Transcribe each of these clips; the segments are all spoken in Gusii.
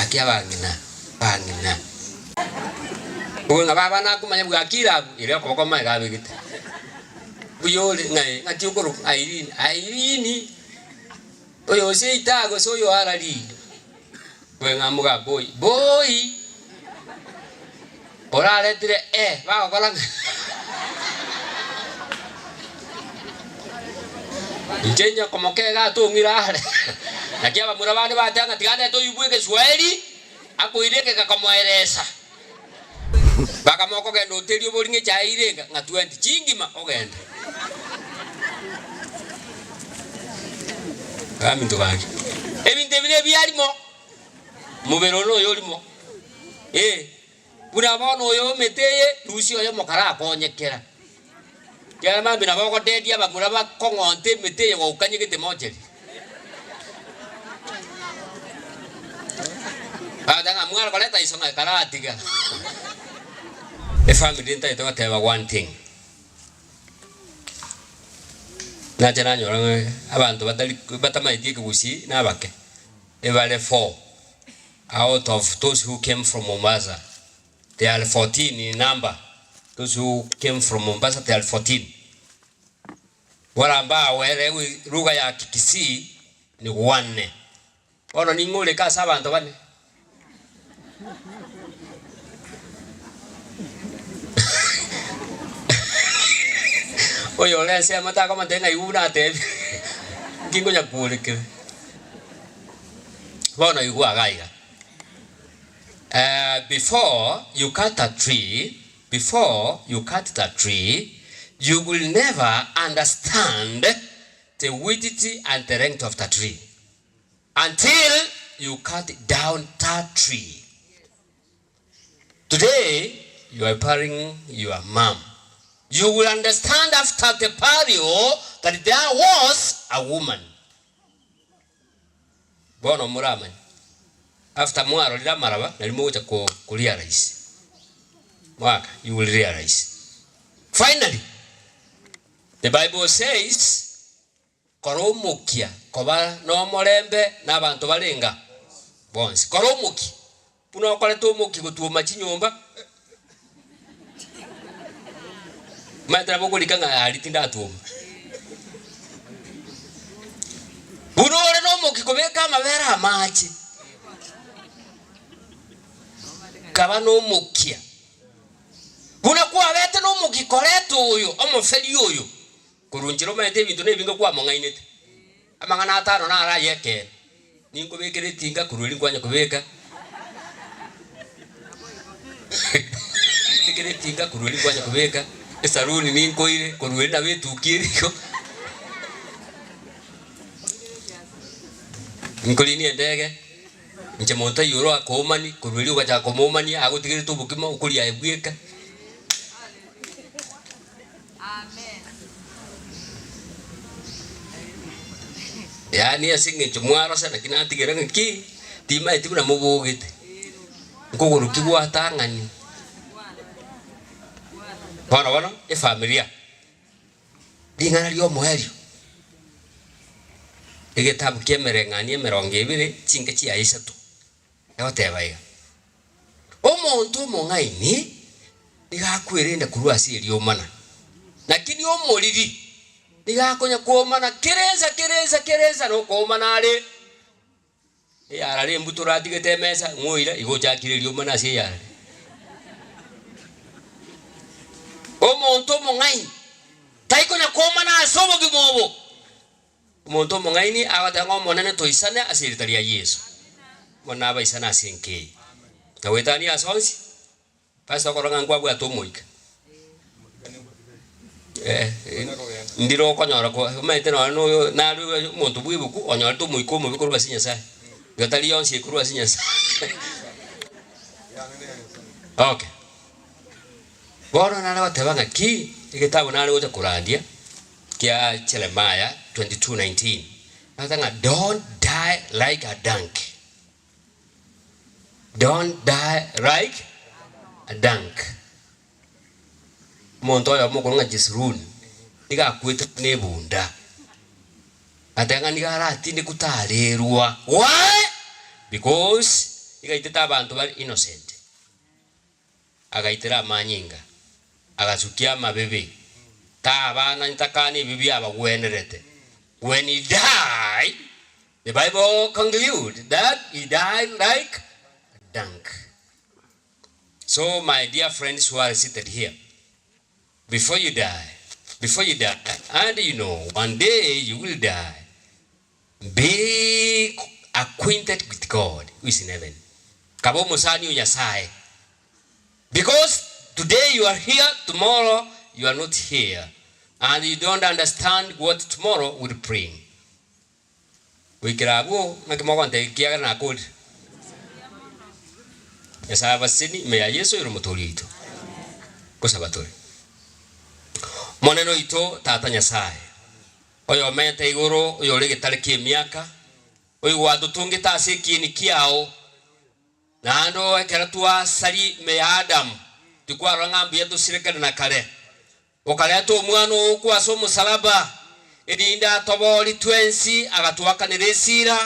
Gaki abang'ina, abang'ina. Oyo ng'a baba nakomanya bwakire abwo, ere okoboko omanye iga abegete. Mbuya ore ng'a ee, ng'aki okorokwa? Irene, Irene, oyo oseita gose oyo arari? Oyo ng'a moga boy, boy! Oraretire ee, bagokora ng'a Inche nyokomoka iga atong'ire are, naki abamura bande bateba ng'a tiga ndete oyio bwa egeswaeri, akoire egeka komoeresa. Bakamoa okogenda oterie obori ng'a echae eire enga ng'a twenty, chingima ogende. Baminto gaki, ebinto ebi nebiarimo, omobere one noyo orimo, eh. Buna bono oyo omete eye, rusia oyomo karakonyekera. Ekiagera mambia nabo ogoteebia abamura bakong'onte emete eye gokanyegete mocheri. Bagoteba ng'a mware koreta iso ng'a karatiga. Efamiri ntagete goteba one thing, nacha nanyora ng'a abanto batari batamaeti ekegusii nabake, ebare four. Out of those who came from Mombasa they are 14 in number, those who came from Mombasa they are 14. Wale ambao hawaelewi lugha ya Kikisii ni wanne. Bono ning'o oreke ase abanto bane? Oyore ensemo takomotebia ng'a iwu natebire, nki nkonya kworekera. Bono igwa iga iga, before you cut a tree, before you cut the tree, you will never understand the width and the length of the tree until you cut down that tree. Today you are burying your mum, you will understand after the burial that there was a woman. Bono moramanye, after mwarorire amaraba nario mogocha ko realize, mwaka you will realize. Finally, the bible says, kora omokia koba nomorembe na abanto bare enga bonsi, kora omokia, buna okorete omokia gotwoma chinyomba, Omanyete nabo okorika ng'a aria tindatwoma. Buna ore nomokia kobeka amabere amache, kaba nomokia. Buna kwabete nomokia koreta oyo omoferi oyo, korwa inchera omanyete ebinto nebinge kwamong'ainete. Amang'ana atano naro ay'ekeene, ninkobekere etinga korwa erio nkwanya kobeka Bekere etinga korwa erio nkwanya kobeka, esaruni ninkoire korwa erio nabo etuki ere igo. Nkorinia endege, inche monto taiyo ore akoomani, korwa erio ogachaka komoomania agotigerete obokima okoria aye bweka. Yaani ase eng'encho mwarosa naki natigera ng'a ki, timaeti buna mobogete, nkogoro ki gwatang'ani. Bono bono, efamilia, ring'ana ria omoerio, egetabu kia emereng'anio emerongo ebere, chinke chiaye isato. Egoteba iga, Omonto omong'aini nigo akwerenda korwa ase eriomana, lakini omoriri nigo akonya kwomana kera ensa, kera ensa, kera ensa nokoomana are. Eyarare embuto oratigete emesa, ng'o oira igo ochakire eriomana ase eyarare. Omonto omong'aini taikonya kwomana ase obogima obo. Omonto omong'aini agoteba ng'a Omonene toisane ase erieta ria Yeso. Bono nabaisane ase enka eye. Na goetania ase onsi, ase okorora ng'a nkwabwate omoika. Eh, ndire okonyora ko omanyete nonye na oyo nare omonto bwa ebuku onyorete omoika omobe korwa ase Nyasaye. Igo tari yonsi ekorwa ase Nyasaye. Okay. Bono nare goteba ng'aki, egetabu nare gocha korandia. Kia Jeremiah 22:19, Agoteba ng'a don't die like a donkey, don't die like a donkey. Omonto oyomo okorwa ng'a Jezruni, nigo akwete buna ebunda, agateba ng'a nigo aratindekwe tarerwa. Why? Because. Igaitete abanto bare innocent. Agaitera amanyinga, agasukia amabibe, taa abana ntakana ebi biabagwenerete. When he died, the Bible conclude that he died like a donkey. So my dear friends who are seated here, before you die, before you die, and you know one day you will die, be acquainted with God who is in heaven. Kaba omosani o Nyasaye. Because today you are here, tomorrow you are not here, and you don't understand what tomorrow will bring. Goikera abwo, ng'aki mogontebia ekiagera nakorire? Nyasae abasesenie ime ya Yeso ere omotoori oito. Gosaba tore. Omonene oito, Tata Nyasae, oyomete igoro, oyore egetare ki'emiaka, oyogwatotongete ase ekieni kiao, Naende oo ekero twasaria ime ya Adamu, tikwarora ng'a mbuya tosire kare na kare. Okareta Omwana oo okwa ase omosalaba, erinde atoboorie twensi, agatoakanera esira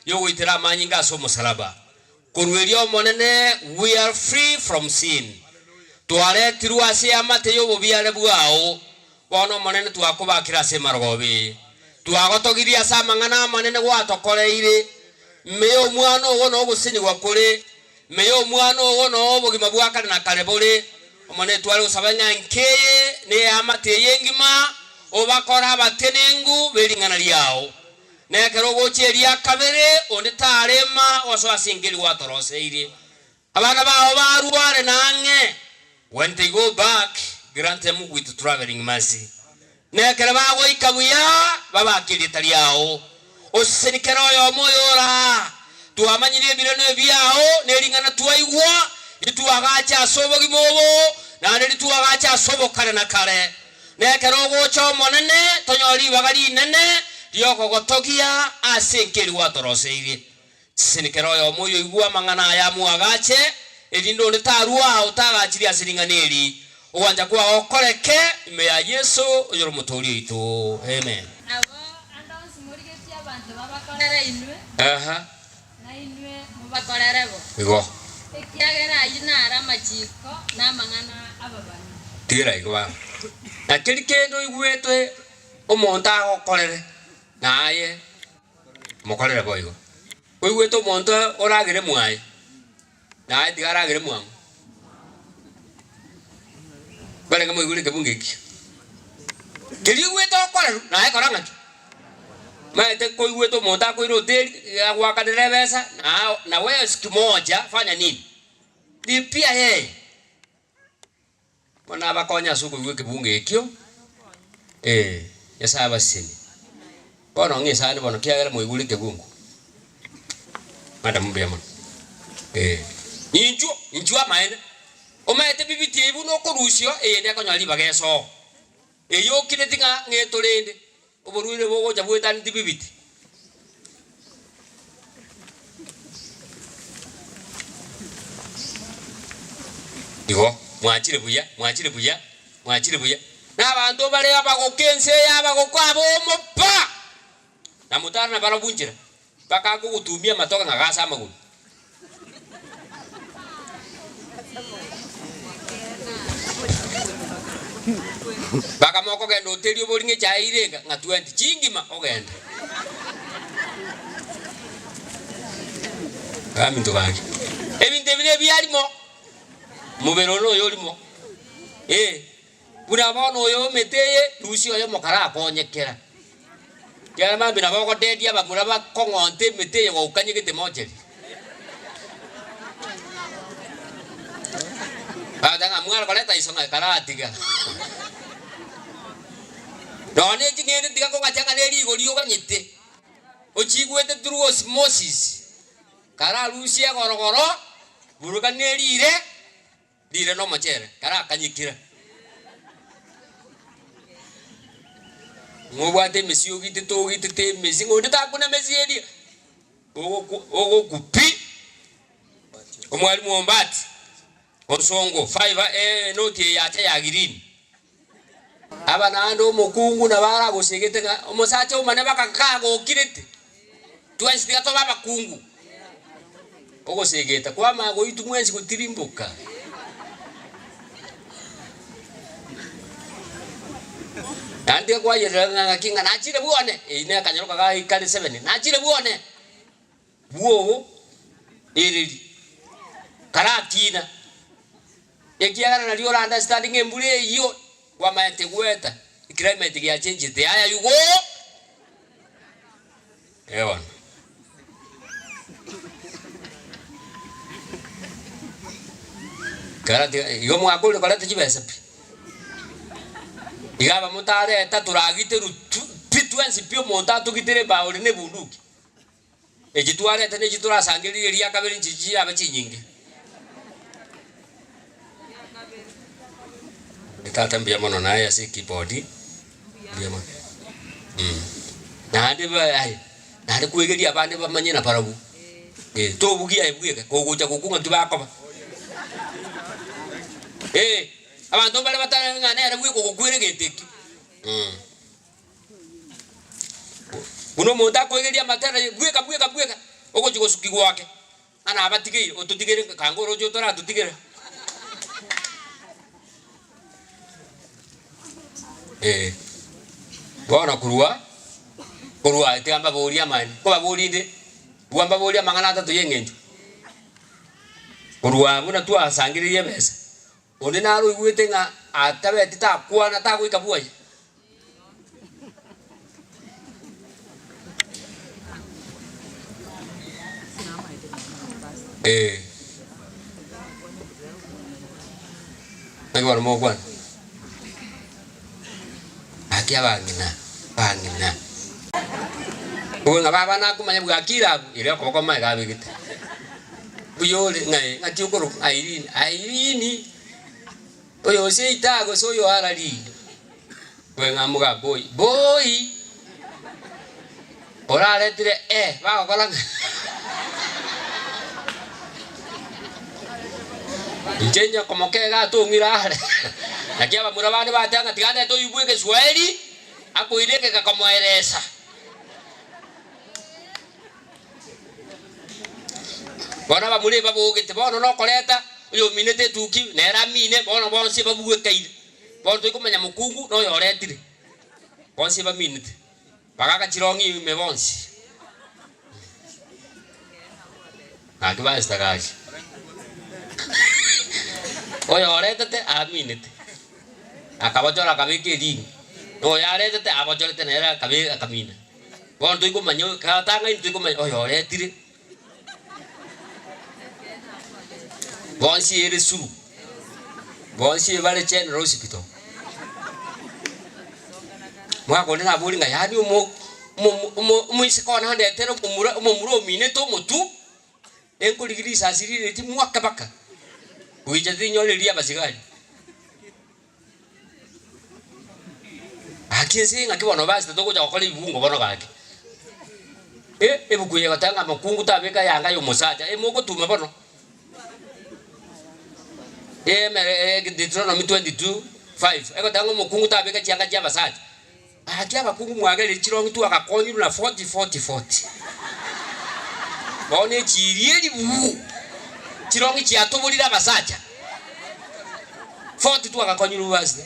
y'ogoitera amanyinga ase omosalaba. Korwa erio Omonene, we are free from sin. Twaretirwe ase eamate y'obobiare bwao. Bono Omonene twakobakire ase emarogoba eye. Twagotogirie ase amang'ana amanene gwatokoreire. Ime y'omwana ogo nogosesenigwa kore, ime y'omwana ogo noo obogima bwa kare na kare bore. Omonene tware gosaba ng'a enka eye na eamate eye engima obakore abatenenku be ring'ana riao. Na ekero ogocha eria kabere, onde tarema gosoa ase enka eria gwatoroseirie. Abana bao barware na ang'e, when they go back, grant them with travelling mercy. Na ekero bagoika buya, babake erieta riao. Oseseni kera oyomo oyore aa. Twamanyire ebireno ebiao, ne ring'ana twaigwa, ritwagache ase obogima obo, naende ritwagache ase obokare na kare. Na ekero ogocha Omonene, tonyore ribaga rinene ri'okogotogia ase enka eria gwatoroseirie. Seseni kera oyomo oyoigwa amang'ana aya amoagache, erinde onde tarua otagachirie ase ring'ana eri. Ogwancha kwao koreke ime ya Yeso, oyore Omotooria oito. Amen. Nabo ande onsi morigetie abanto babakorere inwe, Aha. nainwe mobakorere bo, Igo. ekiagera ayio naro amachiiko na amang'ana 'ababani. Tigera igo baba. Na keri kende oigwetwe omonto agokorere, naye Mokorere boigo. Oigwete omonto oragere mwaye, naye tiga aragere mwang'u. Barenge moigure ekebungo ekio. Keria oigwete okorerwa, naye kora ng'aki? Maete koigwete omonto akoira hoteli, agoakanera ebesa, na na wewe siku moja fanya nini? Lipia yeye. Bono nabakonye ase okoigwa ekebungo ekio, ee, Nyasae abasesenie. Bono ng'a esani bono kiagera mwaigure ekebungo. Madam mbuya mono, ee. Inchuo, inchuo amaene, omanyete bibiti ebi buna okorusia eyende ekonyora ribaga esoo. Eyio okireti ng'a ng'eto rende, oborwaire bogocha bwetaneti bibiti. Igo, mwachire buya, mwachire buya, mwachire buya. Na abanto bare abagoka ense eye abagoka abomo pa! Na motare nabarabwo nchera, mpaka akogotumia amatoke ng'a gase amagoro. Mpaka mokogenda oterie obori ng'a echae eire enga ng'a 20 chingima ogende. Abaminto gaki, ebinto ebi nebiarimo, omobere one noyo orimo, eh, buna bono oyo omete eye, rusia oyomo karakonyekera. Ekiagera mambia nabo ogoteebia abamura bakong'onte emete eye gokanyegete mocheri. Bagoteba ng'a mware koreta iso ng'a karatiga. Nonya ne ching'ende tiga kogacha ng'a ne rigori oganyete, ochigwete through osmosis, kararusie egorogoro, burukania erire. Riire nomochere karakanyekire. Ng'obwate emesi ogitete ogitete emesi ng'a onde takuna emesi eria, ogokwa ogokwa pi. Omwalimu Ombati, Onsongo, five enoti eye yacha ya green. Aba naende omokungu nabo aragosegete ng'a omosacha omane baka kagokirete, twensi tiga tobe abakungu. Ogosegeta kwamanya goitwa mwensi gotirimboka. Naende tiga kwayerera ng'a ng'aki ng'a nachire bwone, eyio ne akanyoroka gaikare sebene, nachire bwone, bwogo ereri, karakina, ekiagera nario ora understand ng'a embura eyio kwamaete goeta, eclimate giachenchete yaya you go. Ee bono. Kera tiga igo mwakorire koreta chibesa pi. Iga aba motareta toragiterwe tu pi twensi pi omonto atogitere ebao ore na ebunduki. Echi twareta na echi torasangererie eria kabere nchichi chirabe chinyinge. Tata mbuya mono naye ase ekeyboard, mbuya mono Naende ba aye, naende kwegeria abande bamanye nabarabwo, eh, tobugia aye bweka, kogocha gokwa ng'aki bakoba. Eh, abanto mbare batare ng'a nere bweka ogokwera egento ekio. Buna omonto akoegeria amatera bweka bweka bweka, ogochia gosukigwa ake. Ng'a nabatigeire, ototigere kanga oroche otoratotigera. Eh, bono korwa, korwa tiga mbaborie amaene, nkobaborie inde, bua mbaborie amang'ana atato ya eng'encho. Korwa buna twasangereria ebesa, onde naro oigwete ng'a atabeti takwana tagoika bwoye. Eh. Naki bono mogokwana? Gaki abang'ina, abang'ina. Obe ng'a baba nakomanya bwakire abwo, ere okoboko omanye abegete. Mbuya ore ng'a eh, ng'aki okorokwa Irene, Irene. Oyo oseita gose oyo arari, bwe ng'a mogaka oyi, boi oraretire eh bagokora ng'a inche nyokomoka iga atong'ire are, naki abamura bande bateba ng'a tiga ndete oyio bwa egeswaeri, akoire egeka komoeresa. Bono abamura ebabogete, bono nokoreta oyominete etuki, nere amine, bono bonsi ebabuekaine. Bono toikomanya mokungu na oyoretire, bonsi ebaminete, bagaka chirong'i ime bonsi. Gaki pastor gaki, oyoretete aminete, akabochora akabeka erini, na oyoaretete abochorete nere akabe akamina. Bono toikomanya oyo katang'aini toikomanya oyo oretire. Bonsi ere suru, bonsi ebare general hospital. Mwaka onde nabori ng'a yaani omo omo omo omoiseke one andetere omomura omomura ominete omotu, enkorigia risasi riria timwake baka, goicha tinyore riria abasigari. Gaki ense ng'aki bono basi togocha gokora ebibungo bono gaki. Eh, ebuku eye egoteba ng'a mokungu tabeka yanga ya omosacha, eh mogotuma bono. Emere Deuteronomy 22:5 egoteba ng'a omokungu tabeka chianga chia abasacha. Gaki abakungu mwagerire chirong'i twagakonyirwe na 40 40 40. Bono echiiri eribu chirong'i chiatoborire abasacha 40 twagakonyirwe basi.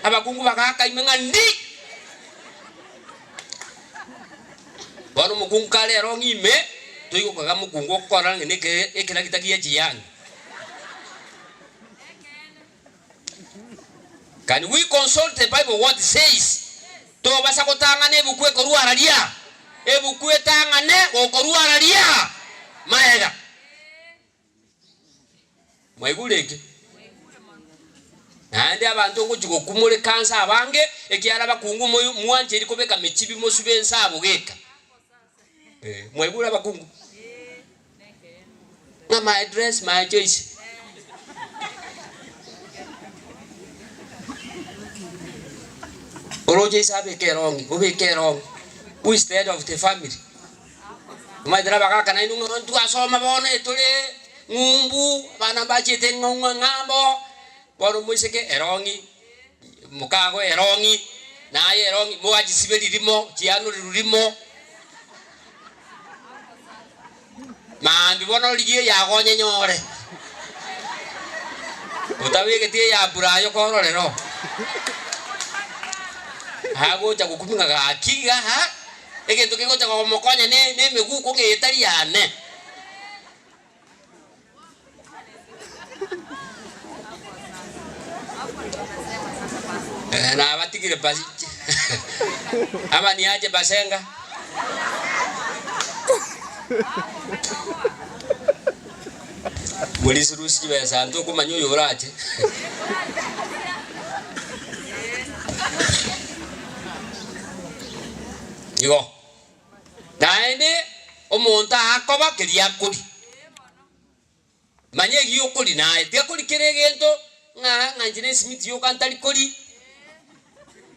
Abakungu bagaaka ime ng'a ndi. Bono omokungu kare erong'i ime toigokaga mokungu okora ng'a neke ekeragita gie chiyanga. Can we consult the bible what says? Tobasa gotang'ana ebuku ekorwa araria, ebuku etang'ane gokorwa araria maega. Mwaigure eke? Naende abanto ngochia gokumoreka nse abange, ekiagera abakungu moi mwancheri kobeka mechibi mosube nse abo geka. Eh, mwaigure abakungu? Ng'a my dress, my choice. Oroche ise abeke erong'i, obeke erong'i. Who is the head of the family? Omanyete na abagaka nainwe ng'a ntwasoma bono etore ng'umbu, abana mbachiete ng'ong'o ng'ambo, bono omoiseke erong'i, mokago erong'i, naye erong'i, mwachisiberia rimo, chianorerwa rimo. Maambia bono origie eyago onyenyore. Otabegeti eya bura aye okororera oo. Agocha gokumia ng'a gaki iga aa, egento kegocha komokonya ne ne emeguko ng'a eye tari yane. Eh, nabatigire basi ama niache basenga. Morisi rusi chibesa intwe okomanya oyo orache. Igo. Naende omonto akoba keria akoria. Manya egiya okoria naye, tiga koria kera egento ng'a ng'a inche nesimiti yoka ntari koria,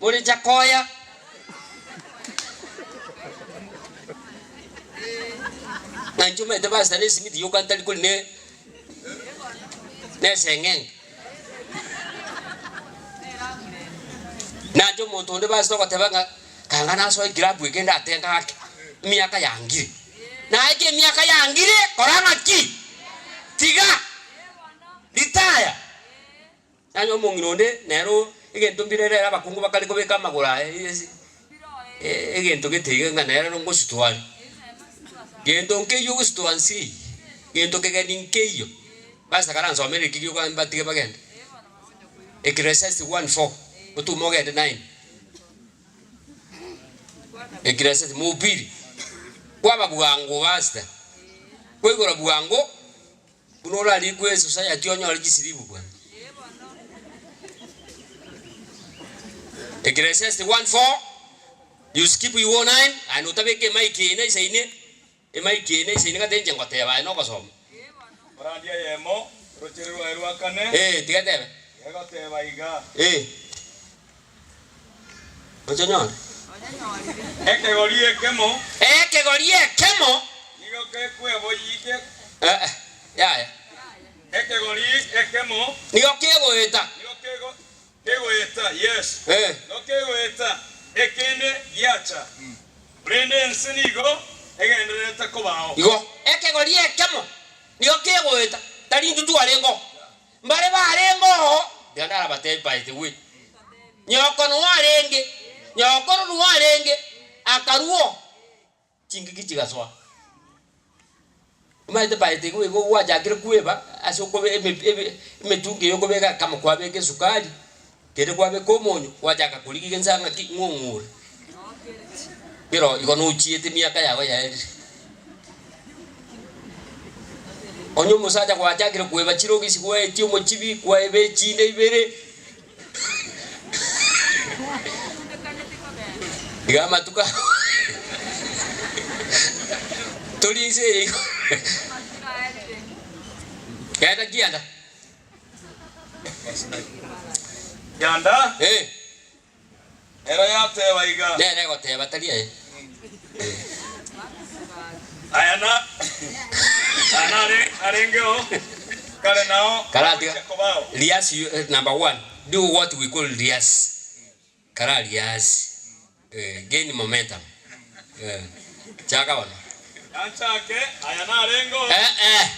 more chakoya. Ng'a inche omanyete pastor nesimiti yoka ntari koria ne neseng'enge. Nache omonto onde pastor ogoteba ng'a kanga nasoe ekilabu eke ndatenga ake, emiaka yangire. Naye ki emiaka yangire kora ng'aki? Tiga! Ritaya! Yaani omong'ina onde nere oo egento mbire rero abakungu bakare kobeka amagoro aye ase egento gete iga ng'a nere ngositwa are. Gento nkeiyo ogositwa nse eyio, gento kegeni nkeiyo. Pastor karansomere eki gioka mbatige bagende. Ecclesiastes 1:4, otume ogende 9. Ecclesiastes, Mhubiri, kwaba bwango pastor, kwaigora bwango buna orarikwe esociety onyore chisiribu bwana. Ecclesiastes 1:4, you skip you 9, aye notabeka emic eye naisaine, emic eye naisaine gati inche ngoteba aye nogosoma. Orandia eyemo, orochere rwaye rwa kane, Eh, tiga tebe. egoteba iga. Eh. Ochonyore. Ekegori ekemo. Ekegori ekemo. Nigo kekweboyia. Eh, eh, yaya. Ekegori ekemo. Nigo kegoeta. Nigo kego, kegoeta, yes. Eh. Nigo kegoeta, ekende giacha. Korende ense nigo egendererete kobao. Igo ekegori ekemo nigo kegoeta, tari intwe twarenge oo. Mbare barenge oo, tiga ndarabatebie by the way, nyoko noe arenge, nyokoro noe arenge, akarua oo, chingaki chigasoa. Omanyete by the way igo gwachakire kweba ase okobe eme ebe emetungi eye okobeka kama kwabeka esukari, kende kwabeka omonyo, gwachaka korigia gese ng'aki ng'o ong'ure. Kero igo nochiete emiaka yago yaerire. Onye omosacha gwachakire koeba chirogisi gwaetia omochibi, kwaeba echinde ibere, iga amatuko aya tori inse eye igo genda kianda. Kianda. Eh. Ero yateba iga. Nere egoteba, tari aye. Aya na aya nare arengeo kare nao Karatiga agochia kobao. Rehearse you, eh, number one, do what we call rehearse. Kara rehearse. Eh, gain momentum. Eh, chaka bono. Nanchake aya narengeo. Eh, eh.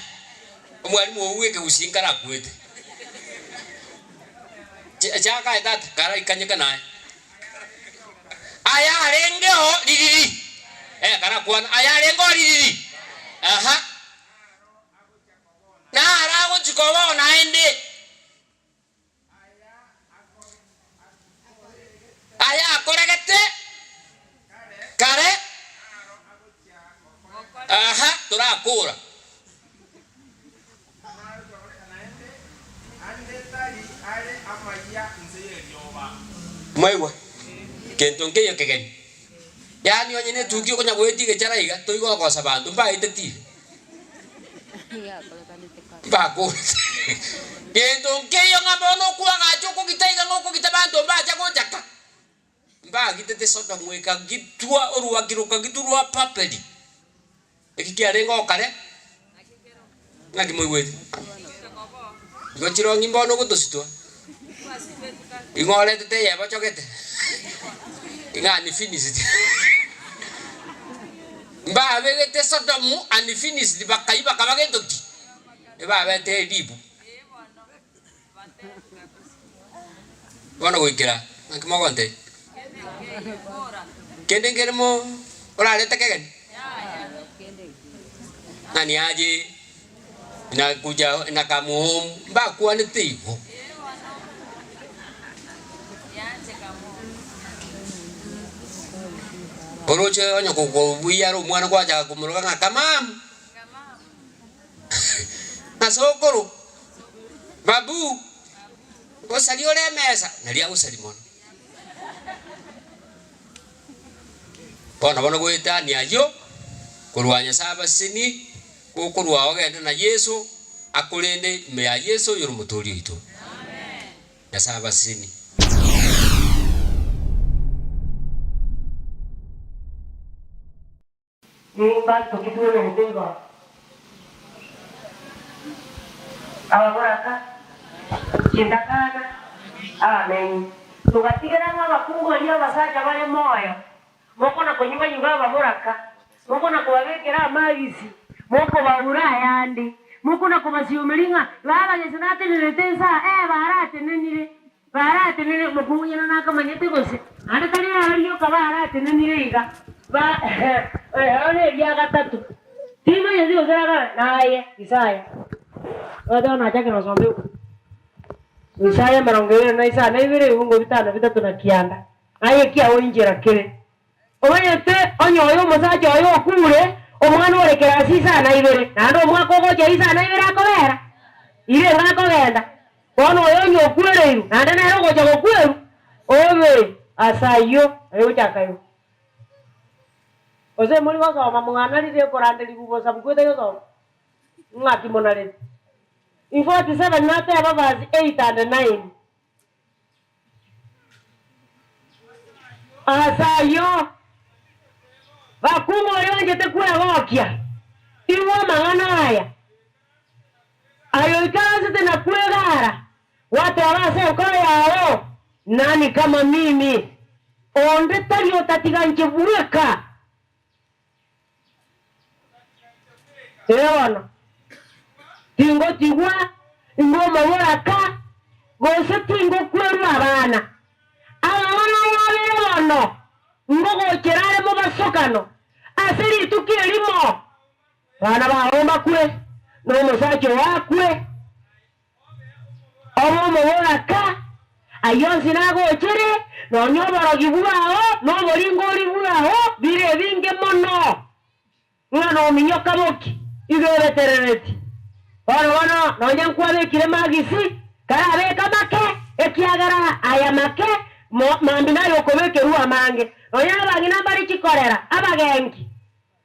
Omwalimu oo bw'ekegusii nkarakwete. Chaka aye tata, karaikanyeka naye. Aya arengeo ririri. Eh, karakwana, aya arengeo ririri. Aha. Naro agochia kobao naende. Aya akoregete kare, aha, torakora. Mwaigwa? Gento nkeiyo kegeni. Yaani onye netuki okonya goetia egechara iga, toigogosa abanto, mbaete ti. Mbakorete. Gento nkeiyo ng'a bono okoagacha okogita iga ng'a okogita abanto mbacha gochaka. Mbagitete Sodomu ekagitwa orwaki rokagitwa rwa Babeli. Eki kiarenge okare, ng'aki moigwete? Igo chirong'i mbono ogotositwa, ing'o oretete eyebochogete, ing'a unfinished. Mbabegete Sodomu and finished bakayia bakaba gento ki? Ebabete eribu. Bono goikera naki mogontebia? Kende nkere mo orarete kegeni? Nani aje nakuja nakamuomu mbakwanete igo. Oroche onye kokobuya are omwana gwachaka komoroka ng'a kamamu, ng'a sokoro, babu, gosaria ore emesa, naria agosaria mono. Bono bono goetania ayio, korwa Nyasae abasesenie, gokorwa ogende na Yeso, akorende ime ya Yeso oyore omotoori oito. Nyasae abasesenie. Nimbanto ki twenerete igoro? Ababoraka, chintakana, abamenyi. Togatigera ng'a abakungu baria abasacha bare moyo, mokona konyuga-nyuga ababoraka, mokona kobabekera amagisi, mokobaura ayande, mokona kobasiomeria ng'a baba Yeso natenenerete inse aa, ee baratenenire. Baratenene, omokungu nyene nakamanyete gose, naende tari ero rioka baratenenire iga, ba ero neria gatato. Timanyeti gose rakana naye Isaya. Ogoteba nachakire gosoma ebuku. Isaya emerongo ebere na isano na ibere ebibungo bitano bitato na kianda. Naye ekiao inchera kere. Omanyete onye oyo omosacha oye okure, omwana ore kerasi isano na ibere, naende omwaka ogocha isano na ibere akobera, irenge akogenda. Bono oyo onye okwereirwe, naende nere ogocha gokwerwa, obe ase ayio aye gochaka igo. Gose mori gosoma mong'ana riria ekoranderigwa bosa mokwete gosoma? Ng'aki monarete? In 47 nateba verse 8 and 9. Ase ayio, bakung'u baria banchete kwegokia, igwa amang'ana aya, Aye oikaransete na kwegara, gwateba ase enkoro yao, Nani kama mimi? Onde tari otatiga inche bweka. Ee bono, tingotigwa inwe omoboraka, gose tingokwerwa abana. Amang'ana aya abere bono, ngogochera are mobasokano ase rituko erimo, abana bao mbakwe, na omosacha oo akwe. Obe omoboraka, ayio onsi nagochere, nonya oborogi bwao na oboringori bwao bire ebinge mono, ng'a nominyoka boki igo ebeterereti. Bono bono nonya nkwabekire magisi, karabeke amake, ekiagera aya make mambia naye okobekerwa amange. Nonya nabang'ina mbare chikorera, abagenki.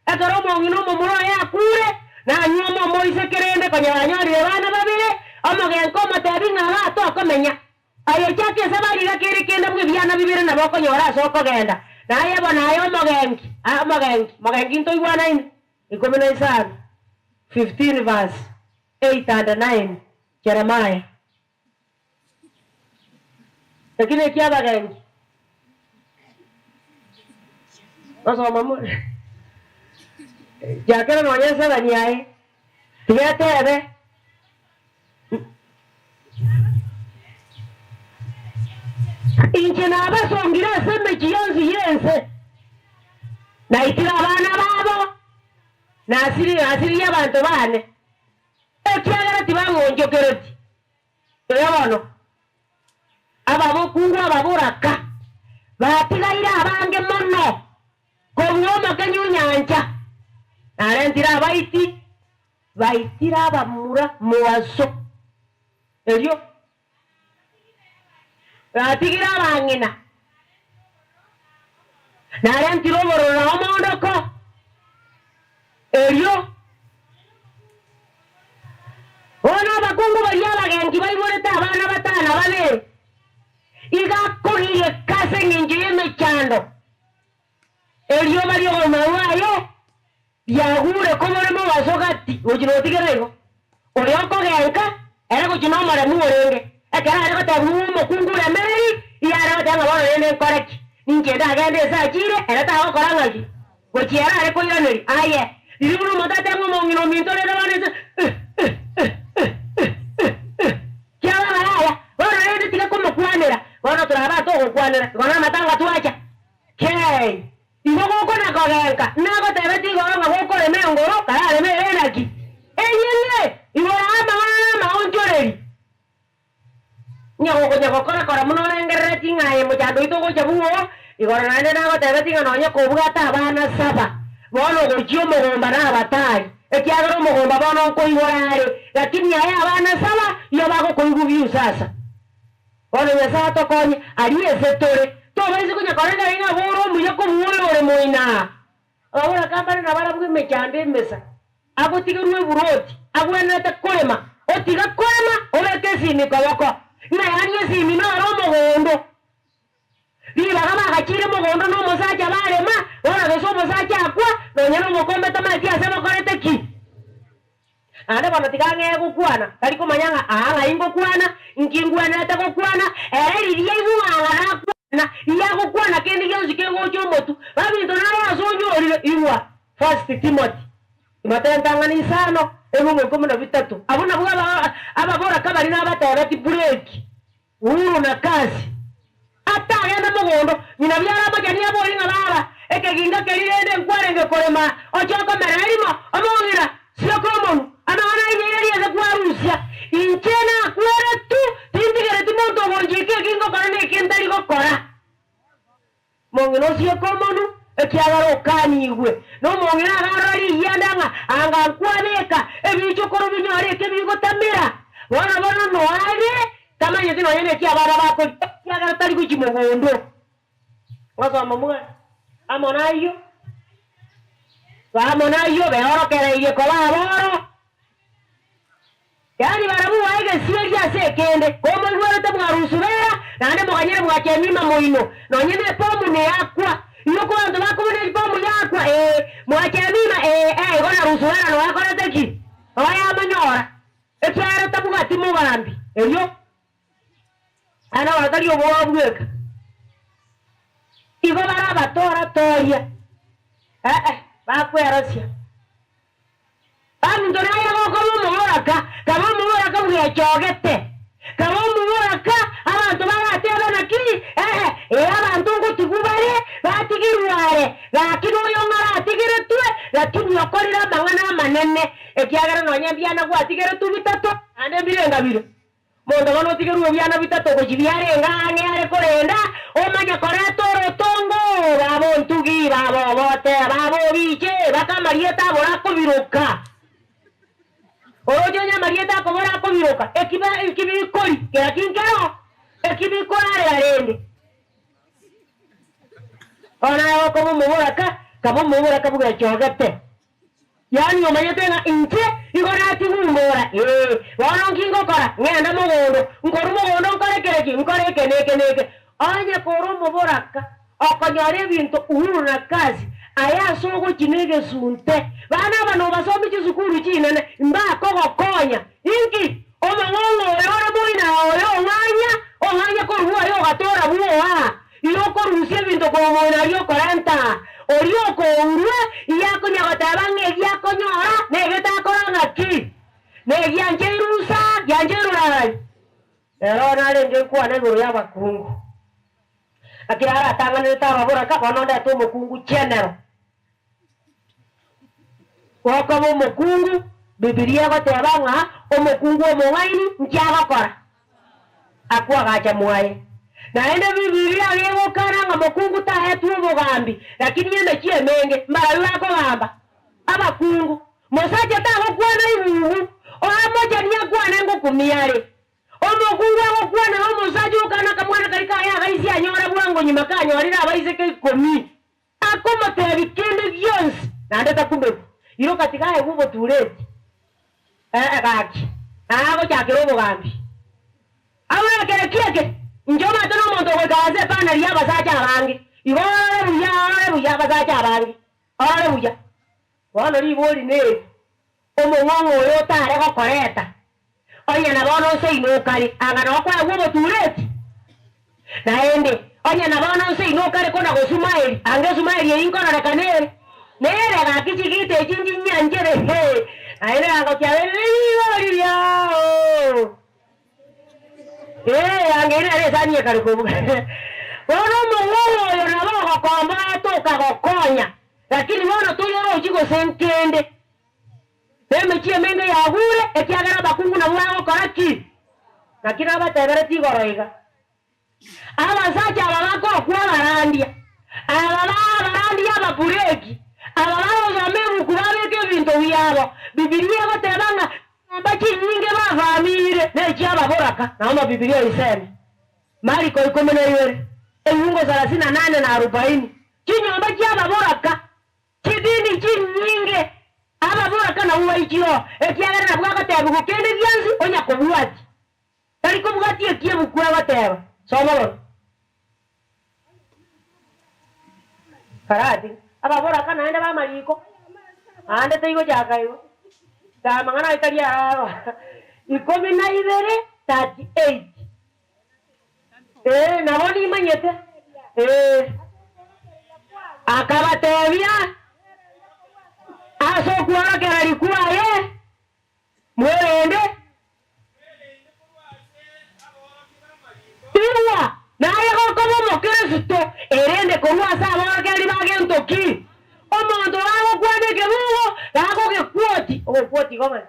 Ekero omong'ina omomura oye akuure, nanyuome omoiseke rende konya banyorire abana babere, omogenka omotebi ng'a iga tokomenya. Aye chaka esabari iga kere kende bw'ebiana bibere nabo okonyora ase okogenda. Naye bono aye omogenki, aa omogenki, mogenki ntoigwanaine? Ikomi na isano, 15 verse 8 and 9, Jeremiah. Eki nekiabagenki. Gosoma more. Kiakera nonya esabani aye, tiga etebe. Inche nabasongire ase emechie yonsi y'ense, naitire abana babo, nasiririe abanto baane, ekiagera tibang'onchokereti. Erio bono ababokungu ababoraka batigaire abange mono kobua omokenyu o nyancha, narentire abaiti, baitire abamura mobaso. Erio natigire abang'ina, narentire obororo na omoondoko, erio bono abakungu baria abagenki baiborete abana batano babere, iga akogireka ase engencho y'emechando, erio baria obogima bwaye Riagure komore mobaso gati, gochia notigera igo. Oria okogenka, ere gochia nomoremu orenge. Ekero are gotebigwa ng'a omokungu oremereri, iga are goteba ng'a bono rende nkore ki? Ninche ndagende ase achire, ere tagokora ng'aki? Gochia ere are koiraneria, Aye, riria buna omonto ateba ng'a omong'ina ominto rende bono inse eh, eh, eh, eh, eh, eh, eh, kiagera yaya, bono rende tiga komokwanera, bono torabe atogokwanera, igo namatanga twacha. Kei! Igo gokona kogenka, nagotebetie igoro ng'a gokorema engoro, karareme ere naki? Enyene, igoro amang'ana namaonchoreri. Onye gokonya gokora-kora buna orengereretie ng'a aye mochando oito ogocha bung'oo, igoro naende nagotebetie ng'a nonye kobwate abana saba, bono ogochia omogomba nabatari, ekiagera omogomba bono nkoigora are, lakini aye abana saba nigo bagokoigwa buya sasa. Bono Nyasae atokonye aria ase tore, tobaisa konya korengereria ng'a bore omuya kobua oyo ore moino aa. Ababoraka mbare nabarabwo emechando emesa, agotigerwa eburoti, agwenerete korema, otiga korema, obeke esimi koboko, ng'a yaani esimi noro omogondo. Ribaga bagachiire mogondo na omosacha barema, bono gose omosacha akwa, nonya nomokombe tamanyeti ase bakorete ki. Naende bono tiga ang'ee gokwana, tari komanya ng'a aa ng'ai ngokwana, inki ngwenerete gokwana, ere riria aigwe ng'a ng'a nakwana, riria agokwana kende gionsi kegocha omotwe, babinto naro ase onyorire, igwa, First Timothy, Timotheo entang'ani isano, ebungo ikomi na bitato, abwo nabwo aba ababoraka baria nabatebeti bureki. Uhuru na Kasi. Atagenda mogondo, ng'ina biara amachani abori ng'a baba, ekeginga keria rende nkwarenge korema, oche okomera erimo, omong'ina, sioka omonwa, amang'ana ainyeire riese kwarusia. Inche nakweretu, tintigereti monto ogonchika eki ngokora na eki ntari gokora. Mong'ina osioke omonwa, ekiagera okanigwe. Na omong'ina agarora riyianda ng'a anga nkwabeka ebichokoro binyore eke bigotamera. Bono bono noare, tamanyeti nonya neki abana bakoria, ekiagera tari gochia mogondo. Gosoma mwana amo nayio, amo nayio beorokereirie koba aboro. Yaani barabwo baegesirie ase ekende, komoigwerete mwarusubera, naende moganyere bwachia emima moino, nonye nepomu neyakwa. Igo kobanto bakobuna epomu yakwa, ee, mwachia emima, ee, ee, igo narusubera noakorete ki? Noyamonyora, ekiagera tabwati mogambi. Erio naende bono tari oboa bweka, igo bare abatoratoria, ee, bakwerosia. Baminto naye gokorwa omoboraka, kaba omoboraka bwechogete, kaba omoboraka abanto baratebe naki, ee, ee, abanto ngotigwa bare, batigirwe are, gaki noyo ng'aratigeretwe, lakini okorire amang'ana amanene, ekiagera nonya mbiana gwatigeretwe bitato, naende mbirenga bire. Monto bono otigerwe ebiana bitato gochia biarenge ang'e are korenda, omanye koreta orotongo, baba ontugi, baba obote, baba obiche, baka amarieta abore akobiroka. Oroche onye amarieta akobora akobiroka, ekibe eki bikori, kera ki nkero, eki bikorarera rende. Bono aye okoba omoboraka, kaba omoboraka bwechogete. Yaani omanyete ng'a inche nigo natigumbora, ee, bono nki ngokora? Ng'ende mogondo, nkorwa mogondo nkore kere ki? Nkore eke na eke na eke. Onye kore omoboraka, okonyora ebinto uhuru na kazi, aye ase ogochia na egesunte, bana aba nobasomie chisukuru chinene, mbakogokonya. Inki? Omong'ong'o oyo ore moina oyo ong'anya, ong'anya korwa bwoye ogatora bwoa. Igo okorusia ebinto korwa moino aria okorenta aa, oria okourwa, igo akonya goteba ng'a ebi akonyora negete akora ng'aki, negiancheirwe usa, giancheirwe rai. Ero narenge nkwana igoro y'abakungu, naki naratang'anerete ababoraka, bono ndete omokungu general. Gokoba omokungu, Bibilia egoteba ng'a omokungu omong'aini nki agokora? Akoagacha mwaye. Naende Bibilia gegokana ng'a mokungu taetwe obogambi, lakini emechie emenge mbarabwo bakogamba? Abakungu. Mosacha tagokwana ibubu, oamochani akwane ngokumia are. Omokungu agokwana nomosacha okana akamwana karia kaye agaisia anyora bwango nyuma kanyorire abaiseke ikomi. Akomotebia kende gionsi, naende takumegwa. Iroka tiga aegwe obotureti, ee, gaki, na agochakera obogambi. Agwo ekero ki'eke, inche omanyete nomonto ogoikaransa epanari y'abasacha abange, igo orore buya, orore buya abasacha abange, orore buya. Bono ribori neri, omong'ong'o oyo otare gokoreta, onye na bono nseino okare, anga nokoegwa obotureti? Naende, onye na bono nseino okare kona gosumaeri, anga esumaeri eyio nkororekana ere? Nere gaki chigita echi nchinyanchere, he, naende gagokiaberire rigoro riria oo. Ee, angeire nere esani ekare kobuga. Bono omong'omo oyo nabo ogokomba atoka gokonya, lakini bono toyorochi gose nkende. Nemechie emenge yagure, ekiagera abakungu nabwo bagokora ki? Naki nabateberetie igoro iga. Abasacha aba bakorokwa abarandia, aba b'abarandia ababureki, aba bagosoma ebuku babeka ebinto biabo. Bibilia egoteba ng'a chinyomba chinyinge bavamiire nechi'ababoraka. Naomba Bibilia oiseme. Mariko ikomi na ibere, ebiungo sarasini na nane na arubaini. Chinyomba chi'ababoraka, chidini chinyinge, ababoraka nabwo baichire oo, ekiagera nabwo agotebigwa kende gionsi onya kobwatia. Tari kobwatia eki ebuku egoteba. Soma bono. Karati, ababoraka naende b'amariko, aande taigochaka igo. Amang'ana aye tari aa 12 38. Ee, nabo nimanyete. Ee. Akabatebia, Ase okworokereria kwaye mwerende. Igwa, naye gokoba Omokristo, erende korwa ase aborokereria ba gento ki? Omonto gagokwana ekebugo, gagogekwoti, ogokwoti igo ng'aki?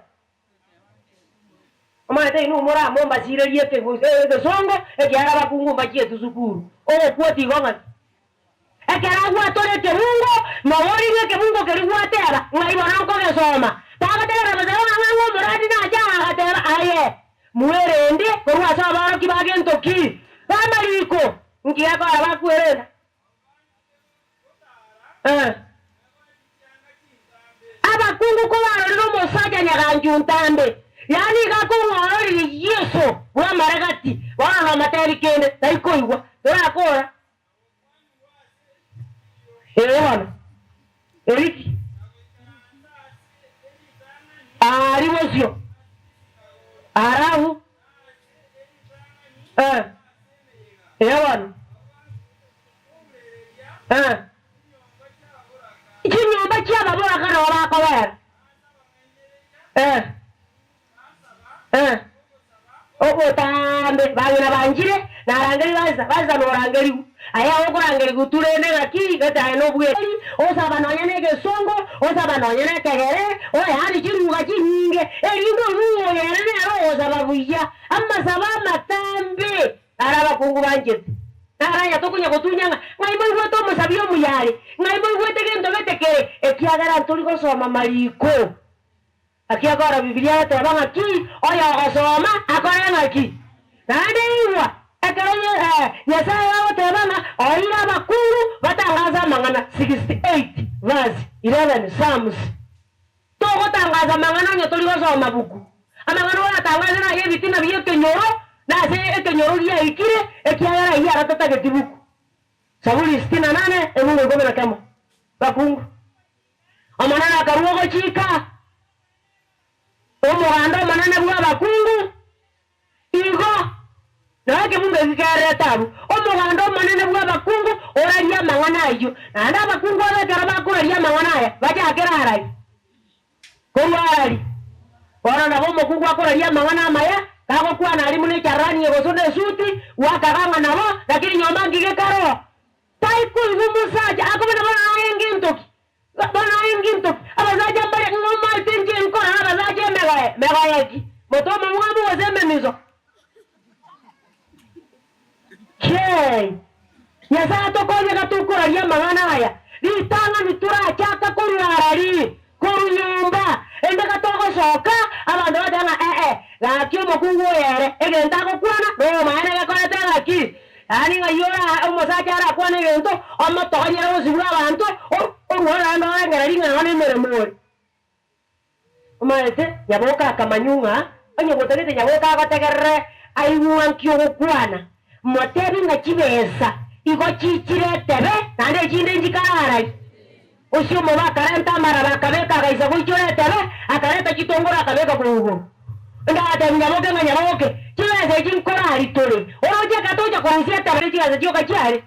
Omanyete inwe moramombasirerie egesongo, ekiagera abakungu mbachieti sukuru. Ogokwoti igo ng'aki? Ekero agwatore ekebungo, noborigwe ekebungo keria gwateba, ng'ai bono nkogesoma? Tagotegerera gose ng'a ng'a omorandi nache aa agateba, Aye, mwerende korwa ase abaorokia ba gento ki? B'amariko. Nki gekogera bakwerenda? Eh. Abakungu kobarorire omosacha nyaganchu ntambe, yaani iga akong'ororirie Yeso bw'amaregati, bono nomotebi kende, taikoigwa, torakora. Ee bono, eriki aria bosio, arabu, eh, ee bono, eh, chinyomba chi'ababoraka nabo bakobera, eh. Obotambe bang'ina banchire, narangerigwe asa, asa norangerigwe. Aye okorangerigwa turende ng'aki, gete aye nobweri, osaba nonya negesongo, osaba nonya nekegere, yaani chiruga chinyinge, erinde oyio oyo ere nere ogosaba buya, amasabo amatambe naro abakungu banchete. Naro aya tokonya gotunya ng'a ng'ai moigwete omosabi omuya are, ng'ai moigwete gento gete kere, ekiagera ntori gosoma mariko. Naki akora Bibilia egoteba ng'aki oyogosoma akore ng'aki? Naende igwa, ekero Nyasae agoteba ng'a oire abakungu batangase amang'ana, 68 verse 11 Psalms. Togotangasa amang'ana onye tori gosoma buku. Amang'ana oratangase naye ebitina bi'ekenyoro, na ase ekenyoro giaikire, ekiagera ayio aro tatageti buku. Saburi sitini na nane, efungu ikomi na kemo. Bakungu. Omonene akarua ogochika, omoganda omonene bw'abakungu, igo, na ekebungo eki kererete abwo, omoganda omonene bw'abakungu orarie amang'ana ayio, naende abakungu aba ekero bakoraria amang'ana aya, bachakere arari, korwa arari. Bono nabo omokungu akoraria amang'ana amaya, gagokwana aria buna echarani egosona esuti, gwakaga ng'a nabo, lakini nyomba ngige karoo. Tai koigwa omosacha akobana bono aye ngento ki? Bono aye ngento ki? Abasacha mbare ng'a omaete inche nkora nabasacha emegoye. Megoye ki? Moto omomwamu gose ememiso? Chei! Nyasae atokonye gatokoraria amang'ana aya. Ritang'ani torachaka korwa arari, korwa nyomba, ende gatogosoka, abanto bateba ng'a ee, gaki omokungu oyo ere, egento agokwana nobomaene gekorete ng'aki? Yaani ng'ai ora omosacha arakwane egento, omotogonyere gosibwa abanto, orwao naende orengererie ng'a bono emeremo ore. Omanyete, nyaboka akamanywa ng'a onye gotagete nyaboka agotegerere aigwe ng'a nki ogokwana, motebi ng'a chibesa igo chichire etebe naende echinde nchikararari. Osio omobe akarenta amaraba akabeka agaisa goichora etebe, akareta chitongoro akabeka korwa igoro. Ndagatebia nyaboke ng'a nyaboke, chibesa echi nkorari tore, oroche ekero togocha korusia etebe ne chibesa chioka chiare.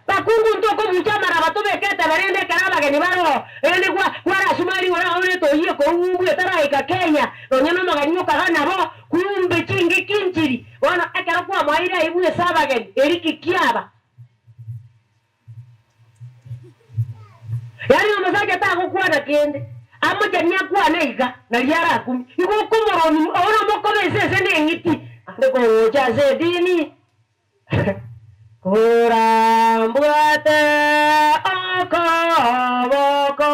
Bakungu ntokobucha amaraba tobeke etebe rende ekero abageni baroo, erinde gwa gwarasuma rigoro aorete oyie korwa ng'umbu etaraika Kenya, nonya nomogeni okaga nabo, kumbe chingiki nchiri. Bono ekero kwamoeire aibu ase abageni, eri ki kiaba? Yaani omosacha tagokwana kende, amochanie akwane iga, nario arakumie. Igo okomoroni obo nomokoba esese na eng'iti, ande kogocha ase edini. Korambwate okoboko.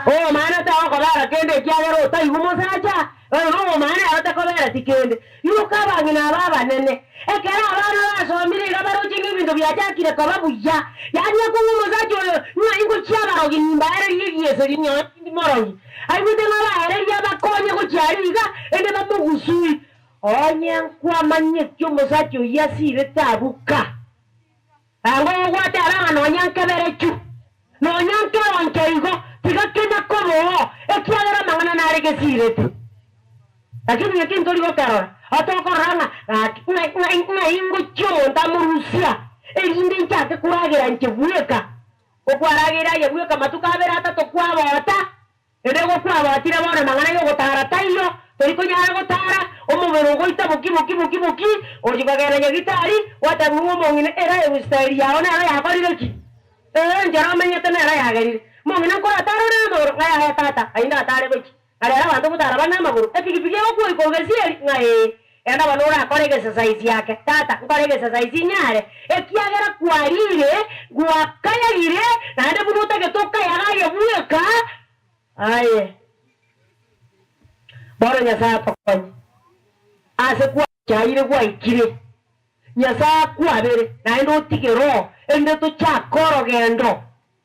Omomaene tagokobera kende ekiagera otaigwa omosacha, oyo nomomaene ere takobereti kende. Yoka abang'ina aba abanene, ekero abana basomire iga baroche ng'a ebinto biachakire koba buya, yaani akong'a omosacha oyo ng'a ingochia abarogi nimbaererie egieseri nyowe tindi morogi. Aigwete ng'a abaereria abakonye gochia aria iga, ende bamogusui. Onye nkwamanyeti omosacha oyio asirete abwo ka. Ango ogwateba ng'a nonya nkeberechu, nonya nkeronche igo, tiga kenya koba oo, ekiagera amang'ana nare gesirete. Lakini eki ntori gokerora, otokorora ng'a gaki ng'a ng'a ng'ai ngochia omonto amorusia, erinde nchake koragera inche bweka. Gokwarageire aye bweka amatuko abere atato kwabota, Ere gokwabwatire bono amang'ana y'ogotara taiyo, tori konyara gotara, omobere ogoita boki boki boki boki, ochia kogenda nyagitari, gwatebiwa ng'a omong'ina ere lifestyle yao nero yakorire ki? Ee, enchera omenyete nero yagerire. Omong'ina nkoratare ore namagoro? Ng'a yaya tata, ayio ndatare gochia. Na rero abanto gotara bare namagoro, epigipigi egokwoika korwa gesieri? Ng'a ee. Genda bono orakore exercise yake, tata, nkore exercise inyare, ekiagera kwarire, gwakayagire, naende buna otagete okayaga aye bweka, aye. Bono Nyasae atokonye ase gwachaire gwaikire, Nyasae akwabere, naende otige Roho, erinde tochake orogendo.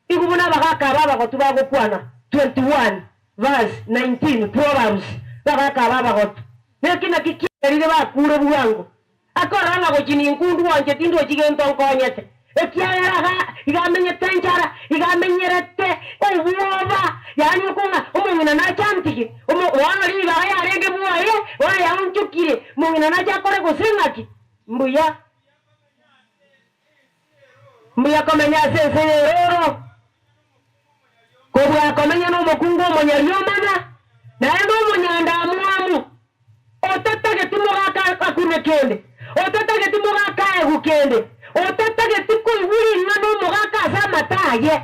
Igo buna abagaaka aba abagotu bagokwana, 21 verse 19 Proverbs, Abagaaka aba abagotu, neki naki kiagerire bakure bwango? Akorora ng'a gochia ninkundu gwanche tindochi gento nkonyete, ekiagera iga iga amenyete enchara, iga amenyerete obwoba, yaani okong'a omong'ina nache antige, omo bono ribaga yarenge bwoye, bono yaonchokire, omong'ina nache akore gose ng'aki? Mbuya. Mbuya komenya ase ense y'erooro, kobua komenya nomokungu omonyariomana, naende omonyandamwamu, otatageti mogaka akune kende, otatageti mogaka aegwe kende, otatageti koigwa ring'ana omogaka ase amato aye.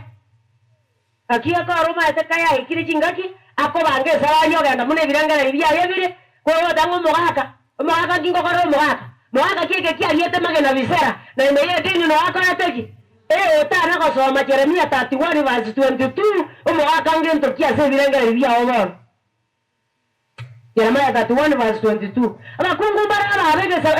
Gaki ekero omaete kayaikire chingaki, akobanga esabari ogenda buna ebirengererio biaye bire, kogota ng'a omogaka, omogaka nki ngokorera omogaka? Mogaka ki eke kiariete magena bisera, na ime y'edini noo akorete ki? Ee, otana gosoma Jeremia 31 verse 22, omogaka ngento ki ase ebirengererio biao bono? Jeremiah 31 verse 22, Abakungu mbare ababe egesa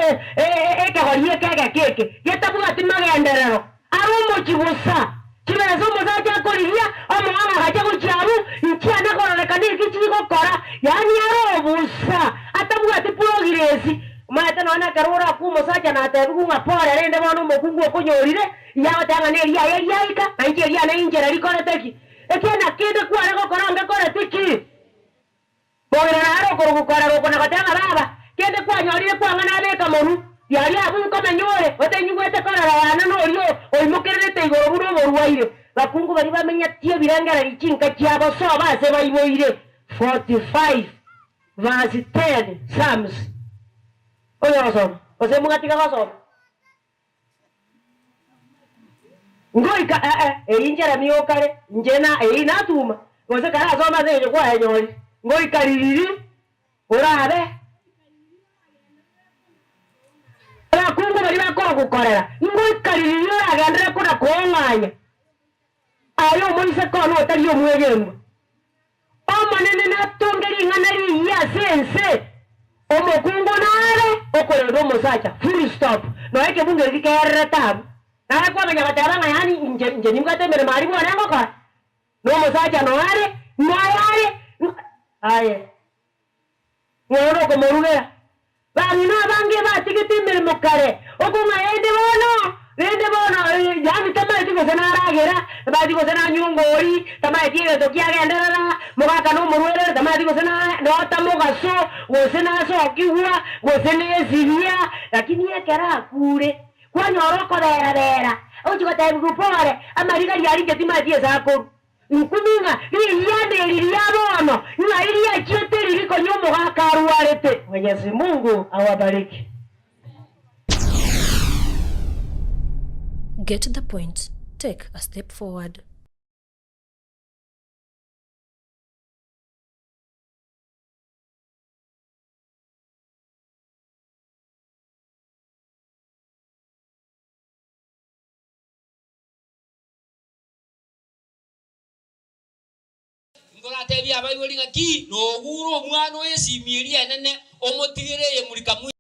ekegori eke egeke eke, getabwati magenderero, are omochie bosa, chibesa omosacha akorigia, omoanga agacha gochia abwo, inchiana kororekana eki chigokora, yaani are obosa, atabwati progress. Omanyete nonya na ekero orakwe omosacha natebigwe ng'a pore rende bono omokungu okonyorire, iga agoteba ng'a neriaye riaika, na inche eriane inchera rikorete ki? Ekiagera kende kware gokora ngekoreti ki? Bogera naro okoruga korera oko na goteba ng'a baba, kende kwanyorire kwang'ana abeka moru, riaria abwo nkomenya ore, otainyigwete korera yane noria oimokererete igoro buna omorwaire. Bakungu baria bamenyetie ebirengererio chinka chiabo sobo ase baiboire. 45 verse 10 Psalms. Oyo ogosoma, gose mogatiga gosoma? Ngoika ee, eyio Jeremia okare, inche na eyio natuma, gose karasome ase engencho kwayenyorire, ngoika ririri orabe. Abakungu baria bakorogokorera, ngoika ririri oragenderere kona koong'anya. Aye omoiseke one otari omwegenwa, Omonene natonge ring'ana riiyia ase ense, omokungu nare okorenda omosacha, full stop. Nonya ekebungo eki kererete abwo, nare kwamanya goteba ng'a yaani inche inche nimbwate emeremo aria bwane ngokora, na omosacha noyo are, noyo are, aye. Ng'a ore okomorugera. Bang'ina abange batigete emeremo kare, okong'a rende bono, rende bono, yaani tamaeti gose naragera, tamaeti gose nanywa engori, tamaeti egento kiagenderera, Mogaka nomorwere ore tamanyeti gose nota mogaso, gose nasokigwa, gose nesiria, lakini ekero akure, kwanyora okoberabera, ogochia gotebiwa pore, amariga riaria inche timanyeti ase akorwa. Nkumi ng'a riyianda eri ria bono ng'ai riachiete riri konya omogaka arwarete. Mwenyezi Mungu awabariki. Get the point, take a step forward. Nkoratebie abaibori ng'a ki nogure omwana oye esimi eria enene omotigere eye murika mwisi.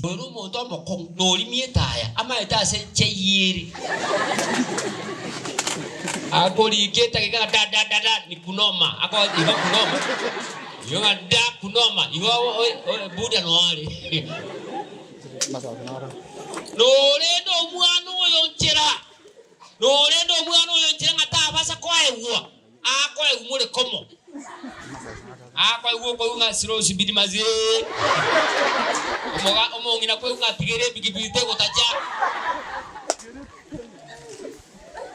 Oyo nomonto omokong'u norimia etaya amaete ase chaiere. Akorika etageka ng'a da da da da ni kunoma ako igo kunoma igo ng'a da kunoma igo buda noare. Norende omwana oyo nchera. Norende omwana oyo nchera ng'a tabasa koegwa, akoegwa more komo. Akoegwa okoigwa ng'a sirosi bidi mazee. Omoga omong'ina koigwa ng'a tigere epikipiki tegotacha.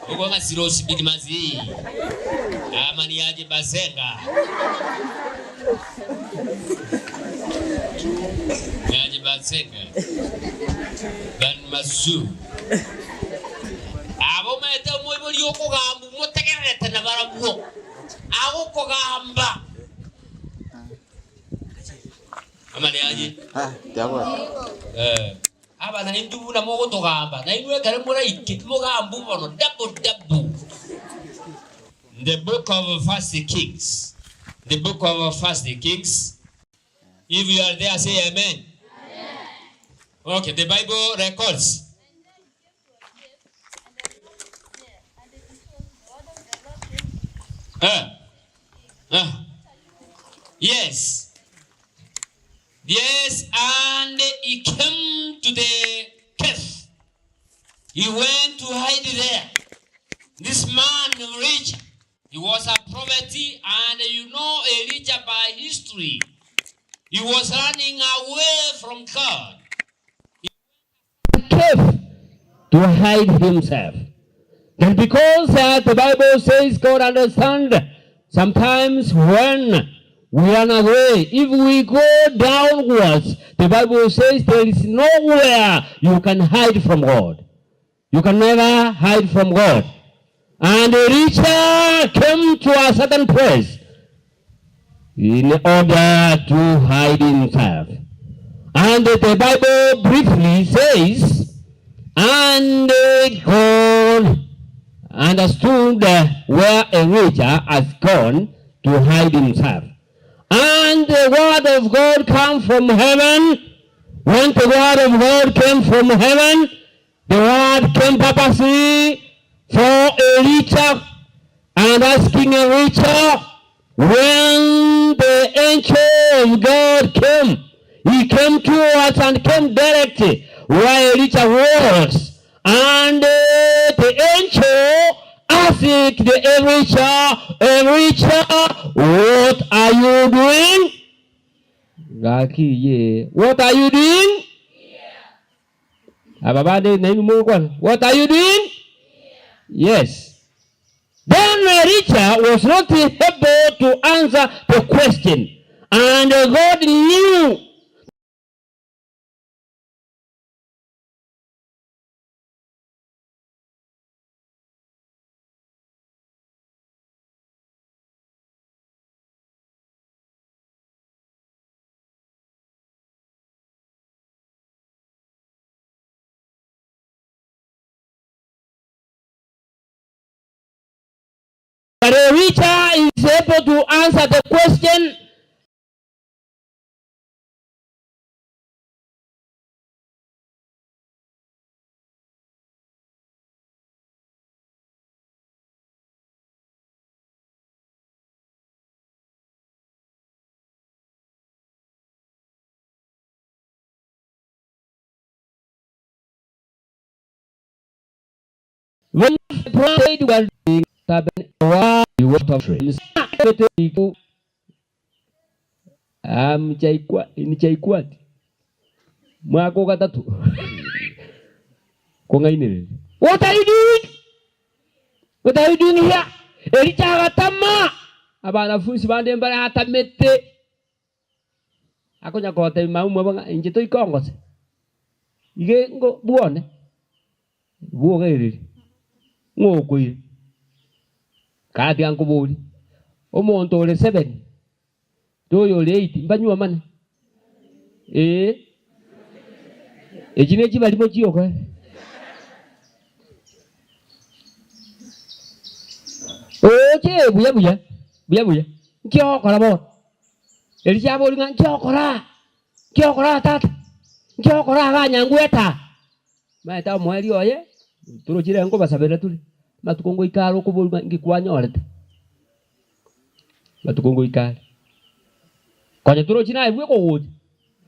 Oigwa ng'a sirosi bidi mazee. Amani aje basenga. Yaje basenga. Ban mazu. Aba omanyete omoibori okogamba omotegererete nabarabwo, agokogamba. Amani aye. Eh, aba naintwe buna mogotogamba, nainwe ekero moraike mogambu bono double double. The book of First Kings, the book of First Kings, if you are there say amen. Okay, the Bible records. Eh. Eh. Yes. Yes, and he came to the cave. He went to hide there. This man rich, he was a prophet, and you know Elijah by history. He was running away from God. Cave to hide himself. Then because the Bible says God understands, sometimes when we run away, if we go downwards, the Bible says there is nowhere you can hide from God. You can never hide from God. And Elijah came to a certain place in order to hide himself. And the Bible briefly says, and God understood where Elijah has gone to hide himself. And the word of God came from heaven. When the word of God came from heaven, the word came purposely for Elijah and asking Elijah, when the angel of God came, he came to us and came directly where Elijah was. And the angel asked the Elijah, Elijah, what are you doing? Gaki ye, what are you doing? Aba bande nainwe mogokwana, what are you doing? Yes. Then Elijah was not able to answer the question, and God knew that Elijah is able to answer the question. When prayed well, Mchaikuati mwaka ogatato kong'ainereria. What are you doing? What are you doing here? Elija agatama, abanafunsi bande mbare atamete, akonya gotebia mama omwabo ng'a inche toikongose, iga ngo bwone, bwogereri, ng'o okoira? Katiga nkoborie, omonto ore seven na oyore eight mbanyuomane? Ee, echi ne chibarimo chioka. Oche buya buya, buya buya, nki ogokora bono? Elisha aboria ng'a nki ogokora? Nki ogokora tata? Nki ogokora igaa nyangweta? Omanyete omoerio oye, torochire nkobasabera tore, amatuko ngoika are okoborwa ng'a inki kwanyorete, amatuko ngoika are. Konya torochi naye bweka ogocha,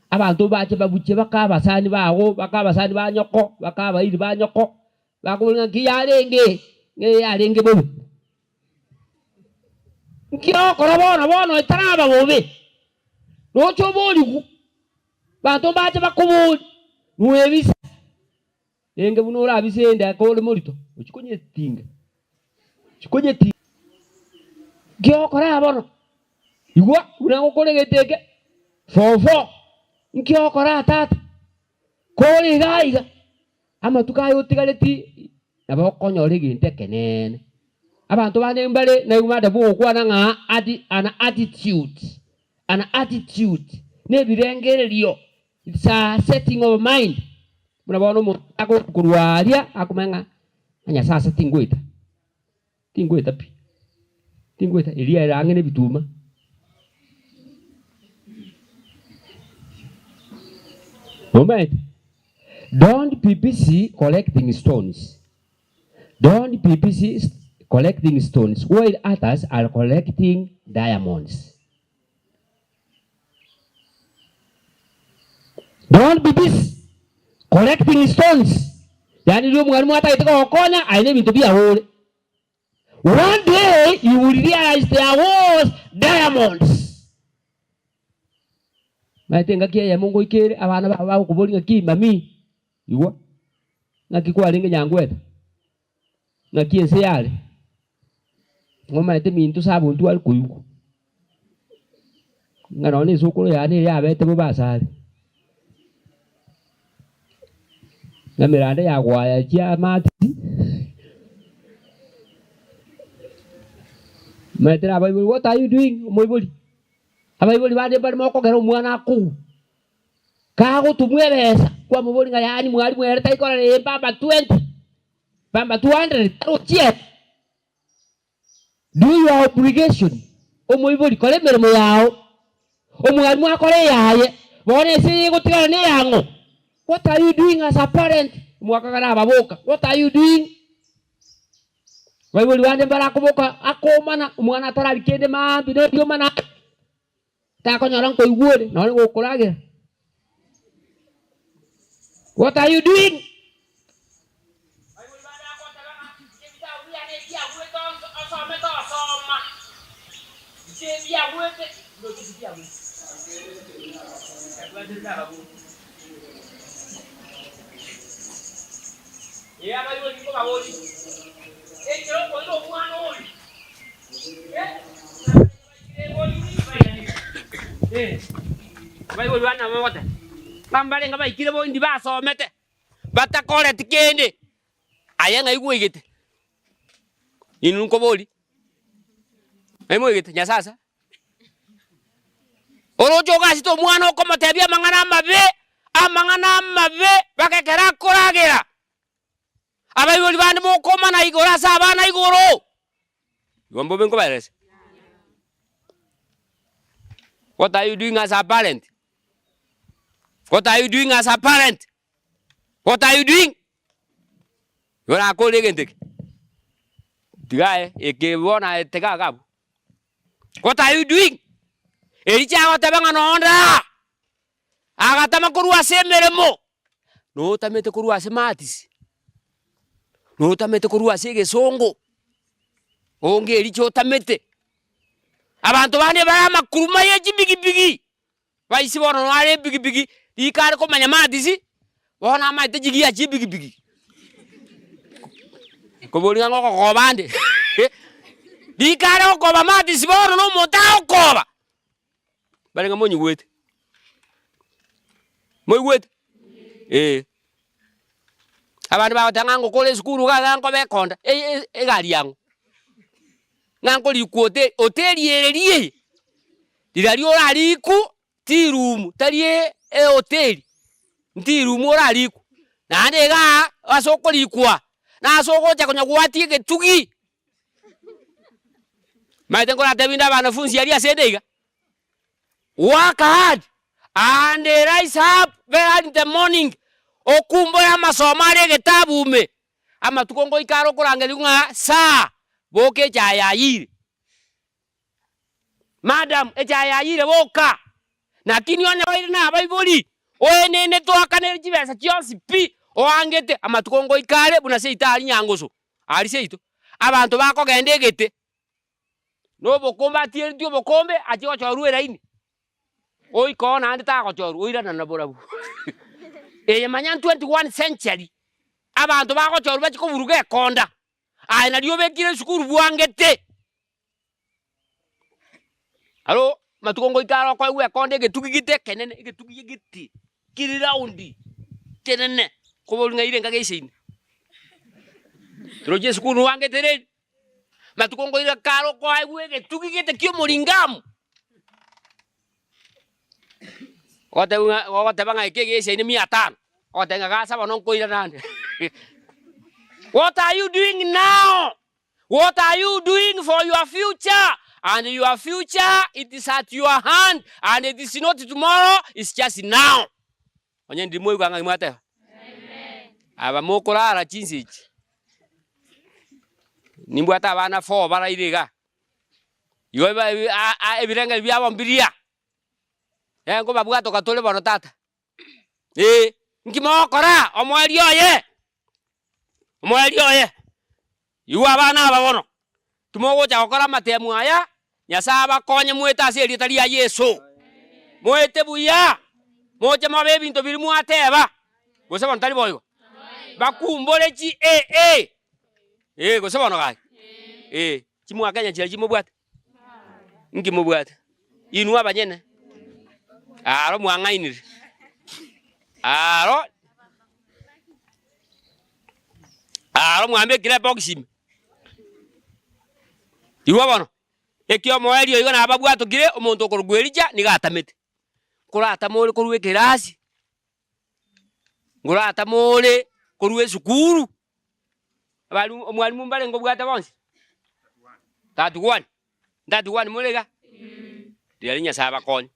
abanto bache babuche baka abasani bago, baka abasani ba nyoko, baka abairi ba nyoko, bakoboria ng'a nki yarenge, ng'a eyarenge bobe. Nki ogokora bono bono etaraba bobe? Roche oborigwe. Abanto mbache bakoborie, Nwebisa? Renge buna orabise enda kore morito, ochie konyetinga, ochie konyetinga. Nki ogokora bono? Igwa buna ngokora egento eke, fofo, nki ogokora tata? Kore iga iga, amatuko aya otigareti nabo okonyora egento ekeneene. Abanto bande mbare naigwa bande bogokwana ng'a ati an attitude, an attitude, na ebirengererio, it's a setting of mind. Buna bono omonto agokorwa aria akomanya ng'a ng'a Nyasae ase tingoeta, tingoeta pi, tingoeta, eria ere ang'e na ebituma. Omanyete? Don't be busy collecting stones. Don't be busy collecting stones while others are collecting diamonds. Don't be busy collecting stones. Yaani riria omwalimu atagete kogokonya aye na ebinto biago ore. One day you will realize there was diamonds. Maete engaki eyemo ngoika ere abana babo bagokoboria ng'aki mami Igwa, ng'aki kwarenge nyangwete? Ng'aki ense yare? Ng'omaete minto sabontwe are koigwa, ng'a nonye na esokoro yane eye yabete bobe asare. Ng'a emeranda yagoaya chiamati, omanyete na abaibori what are you doing omoibori? Abaibori bande mbare mokogera omwana akogwa. Kagotumwa ebesa, kwamoboria ng'a yaani mwalimu ere taikorora ee mbamba 20, mbamba 200 tarochi ere. Do your obligation, omoibori kora emeremo yao, omwalimu akore eyaye, bono ense eye egotigara neyang'o? What are you doing as a parent? Omwakagara ababoka, what are you doing? Abaibori bande mbarakoboka akomana, omwana atarari kende maambia neriomana. Takonyora nkoigwa ore nonye gokoragera. What are you doing? Baibori bande bagoteba ng'a inche ebitabu biane ebiagwete osomete osoma, inche ebiagwete ndoche tibiagwete. Ee abaibori nkobaborie, enchera okoira omwana oyo, eh. Abaibori bane nabo bagoteba, ng'a mbarenge baikire boindi basomete, batakoreti kende, aye ng'ai gwaigete? Inwe nkoborie, ng'ai mwaigete? Nyasae asa? Oroche ogasete omwana okomotebia amang'ana amabe, amang'ana amabe, mpaka ekero akoragera. Abaibori bande mokomana igoro ase abana igoro. Igo mbobe nkobaeresa. What are you doing as a parent? What are you doing as a parent? What are you doing? Igo nakore egento eke. Tiga aye, eke bono aye tiga iga abwo. What are you doing? Eria chiagoteba ng'a nonde aa. Agatama korwa ase emeremo, notamete korwa ase maths, notamete korwa ase egesongo. Onge eriche otamete. Abanto bande bare amakuruma ye chibigibigi, baisi bono noo are ebigibigi, rika are komanya maths, bono amaete chigiya chia ebigibigi. Nkoboria ng'a ogokoba ande, rika are gokoba maths bono na omonto agokoba, bare ng'a monyigwete, moigwete? Eh. Abande bagoteba ng'a ngokora esukuru iga iga nkoba ekonda, eye egari yang'o? Ng'a nkorikwa hoteli, hoteli ere riaye, riria orarikwu tiroom tari ehoteli, ntiroom orarikwu, naende igaa ase okorikwa, na ase ogocha konya gwatia egetugi. Omanyete nkoratebie inde abanafunsi aria ase ende iga, work hard and rise up very early in the morning, okumbore amasomo are egetabu ime, amatuko ngoika are okorangerigwa ng'a sir, boka echae yayire. Madam, echae yayire boka, lakini onye oire na abaibori, oenene toakanere chibesa chionsi pi, oangete, amatuko ngoika are buna seito aria Nyangoso, aria seito, abanto bakogenda egete, na obokombe atieretie obokombe achie gochorwa eraini, oika oo naende tagochorwa oirana naborabwo. Eye manya 21 century, abanto bagochorwa bachie koburuga ekonda, aye nario obekire esukuru bwangete. Aro amatuko ngoika aro okoegwa ekonda egetugi gete ekenene, egetugi egete kere round kenene, koboria ng'a ire enka geseine. Torochi esukuru nwangete reri, amatuko ngoika kare okoegwa egetugi gete kia omoringamu, ogoteba ng'a ogoteba ng'a eke egeseine mia tano, ogoteba ng'a gasa bono nkoirana ande what are you doing now? What are you doing for your future? And your future it is at your hand and it is not tomorrow, it's just now. Onye ndiri moigwa ng'aki mwateba? Aba mokorara chinsa echi, nimbwate abana four baraire igaa, igo ebirengererio biabo mbiria, eh nkobabwatoka tore bono tata, eh, nki mogokora omoerio oye? Omoerio oye, igwa abana aba bono, timogocha gokora amatemu aya, Nyasae abakonye moete ase erieta ria Yeso. Moete buya, moche mobe ebinto biria mwateba, gose bono tari boigo? Bakumbore chi AA, eh gose bono gaki, eh, chimwakenya chiria chimobwate? Nki mobwate? Inwe abanyene, aro mwang'ainire, aro aro mwambekire ebox ime. Igwa bono, eki omoerio igo nababwatokire, omonto okorokwa Elija nigo atamete. Koratame ore korwa ekerasi, ngoratame ore korwa esukuru, abarimu omwalimu mbarenge obwate bonsi? Tatukwani, ntatukwani more iga? Riaria Nyasaye abakonye.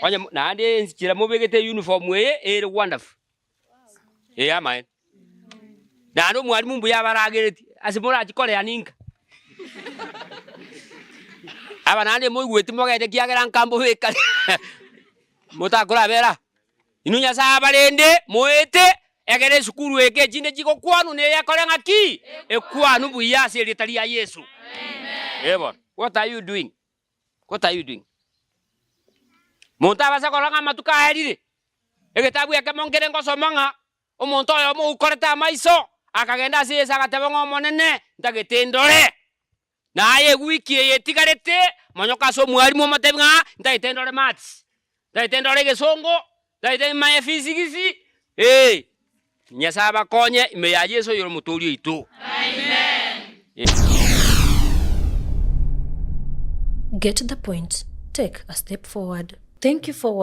Onye mo naende enchera mobegete euniform eye, ere wonderful, eh amaene. Naende omwalimu mbuya abarageretie, ase morachie korea ninka. Aba naende moigweti mogende ekiagera nka mbobekane motakorabera aa. Inwe Nyasae abarende, moete, egere esukuru eke echinde chigokwanwa neye ekore ng'aki? Ekwanwe buya ase erieta ria Yeso. Eh bono, what are you doing? What are you doing? Monto abase korora ng'a amatuko aerire, egetabu ekemo nkere ngosoma ng'a omonto oyomo oukorete amaiso, akagenda ase Yeso agateba ng'a Omonene, ntagete ndore. Na aye ewiki eye etigarete, monyoka ase omwalimu omotebie ng'a ntagete ndore maths, ntagete ndore egesongo, ntagete manye physics, eh. Nyasae abakonye ime ya Yeso oyore omotoori oito. Get the point, take a step forward. Thank you for watching.